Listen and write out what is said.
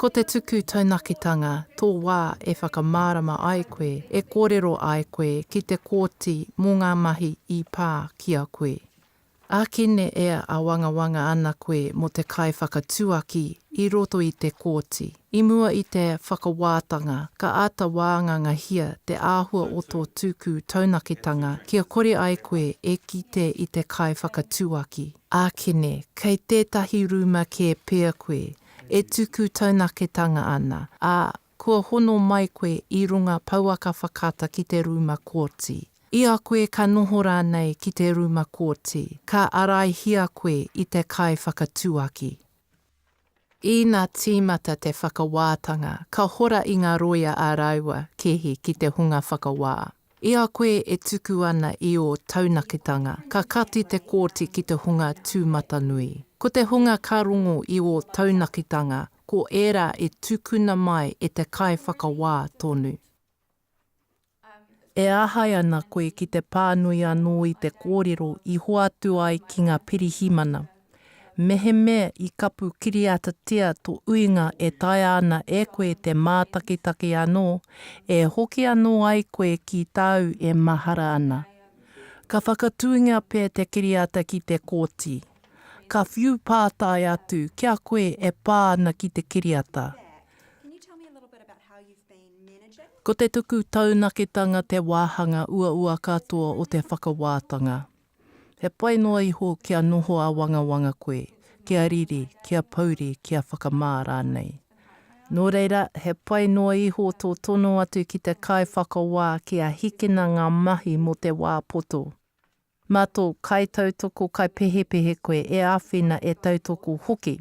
Ko te tuku taunakitanga tō wā e whakamārama ai koe, e kōrero ai koe ki te kōti mō ngā mahi i pā ki a koe. Ākene e āwangawanga ana koe mō te kaiwhakatuaki i roto i te kōti. I mua i te whakawātanga, ka āta wāngangahia te āhua o tō tuku taunakitanga kia kore ai koe e kite i te kaiwhakatuaki. Ākene, kei tētahi rūma kē pea koe e tuku taunakitanga ana, ā, kua hono mai koe i runga pouaka whakaata ki te rūma kōti. I a koe ka noho rānei ki te rūma kōti, ka āraihia koe i te kaiwhakatuaki. Ina tīmata te whakawātanga, ka hora i ngā rōia ā rāua kēhi ki te hunga whakawā. I a koe e tuku ana i ō taunakitanga, ka kati te kōti ki te hunga tūmatanui. Ko te hunga ka rongo i ō taunakitanga, ko ērā e tukuna mai e te kaiwhakawā tonu. E āhei ana koe ki te pānui anō i te kōrero i hoatu ai ki ngā pirihimana. Mehemea i kapu kiriatatia to uinga e taea ana e koe te mātakitaki anō, e hoki anō ai koe ki tāu e mahara ana. Ka whakatūngia pea te kiriata ki te kōti. Ka whiu pātai atu ki a koe e pā ana ki te kiriata. Ko te tuku taunakitanga te wāhanga uaua katoa o te whakawātanga. He pai noa iho kia noho āwangawanga koe, kia riri, kia pouri, kia whakamā rānei. Nō reira, he pai noa iho tō tono atu ki te kaiwhakawā kia hikina ngā mahi mō te wā poto. Mā tō kaitautoko kaipehepehe koe e āwhina e tautoko hoki.